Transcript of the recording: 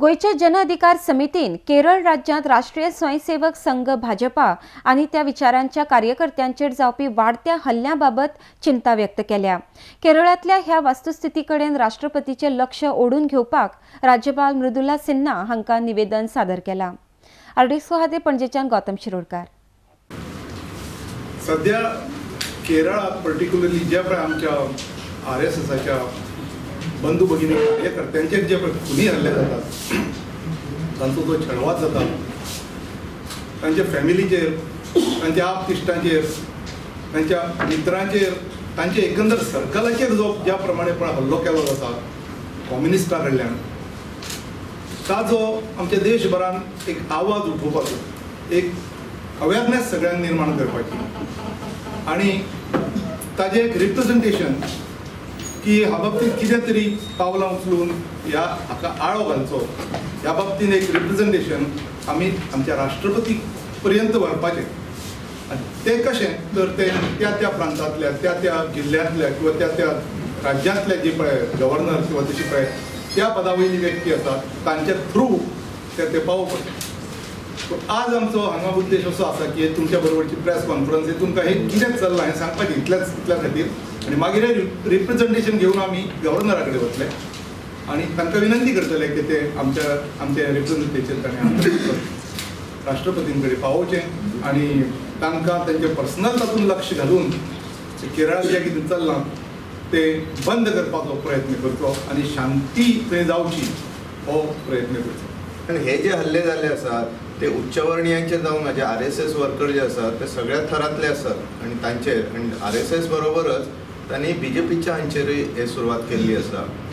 गोंयच्या जन अधिकार समितीन केरळ राज्यांत राष्ट्रीय स्वयंसेवक संघ भाजपा आनी त्या विचारांच्या कार्यकर्त्यांचेर जावपी वाडत्या हल्ल्यां बाबत चिंता व्यक्त केल्या. केरळांतल्या ह्या वस्तुस्थिती कडेन राष्ट्रपतीचें लक्ष ओडून घेवपाक राज्यपाल मृदुला सिन्हा हांकां निवेदन सादर केलां. आरडीएक्स खातीर पणजेच्यान गौतम शिरोडकार. सध्या केरळात पर्टिक्युलरली ज्या पळय आमच्या आरएसएसाच्या बंधू भगिनी कार्यकर्त्यांचेर जे पळय खुनी हल्ले जातात, तांचो जो छळवाद जाता, तांच्या फॅमिलीचेर, तांच्या आपतिश्टांचेर, तांच्या मित्रांचेर, तांच्या एकंदर सर्कलाचेर जो ज्या प्रमाणे पळय हल्लो केलो जाता कॉम्युनिस्टां कडल्यान, ताजो आमच्या देशभरान एक आवाज उठोवपाचो, एक अवेरनेस सगळ्यांक निर्माण करपाची आनी ताजें एक रिप्रेझेंटेशन की ह्या बाबतींत कितें तरी पावलां उचलून ह्या हाका आळो घालचो, ह्या बाबतींत एक रिप्रेझेंटेशन आमी आमच्या राष्ट्रपती पर्यंत व्हरपाचें. आनी तें कशें तर तें त्या त्या प्रांतांतल्या, त्या त्या जिल्ल्यांतल्या किंवा त्या त्या राज्यांतल्या जे पळय गव्हर्नर किंवा तशी पळय त्या पदा वयली व्यक्ती आसा तांच्या थ्रू ते पावोवपाचें. सो आज आमचो हांगा उद्देश असो आसा की तुमच्या बरोबरची प्रेस कॉन्फरन्स हे तुमकां हें कितें चल्लां हें सांगपाचें इतल्या खातीर. आनी मागीर हें रिप्रेझेंटेशन घेवन आमी गव्हर्नरा कडेन वतले आनी तांकां विनंती करतले की ते आमच्या आमचें रिप्रेझेंटेशन ताणें राष्ट्रपतीं कडेन पावोवचें आनी तांकां तांचें पर्सनल तातूंत लक्ष घालून केरळांत जें कितें चल्लां तें बंद करपाचो प्रयत्न करचो आनी शांती थंय जावची हो प्रयत्न करचो. आनी हे जे हल्ले जाल्ले आसात ते उच्चवर्णियांचे जावंक ना, जे आरएसएस वर्कर जे आसात ते सगळ्या थरांतले आसात आनी तांचेर आनी आरएसएस बरोबरच तांणी बीजेपीच्या हांचेरूय हे सुरवात केल्ली आसा.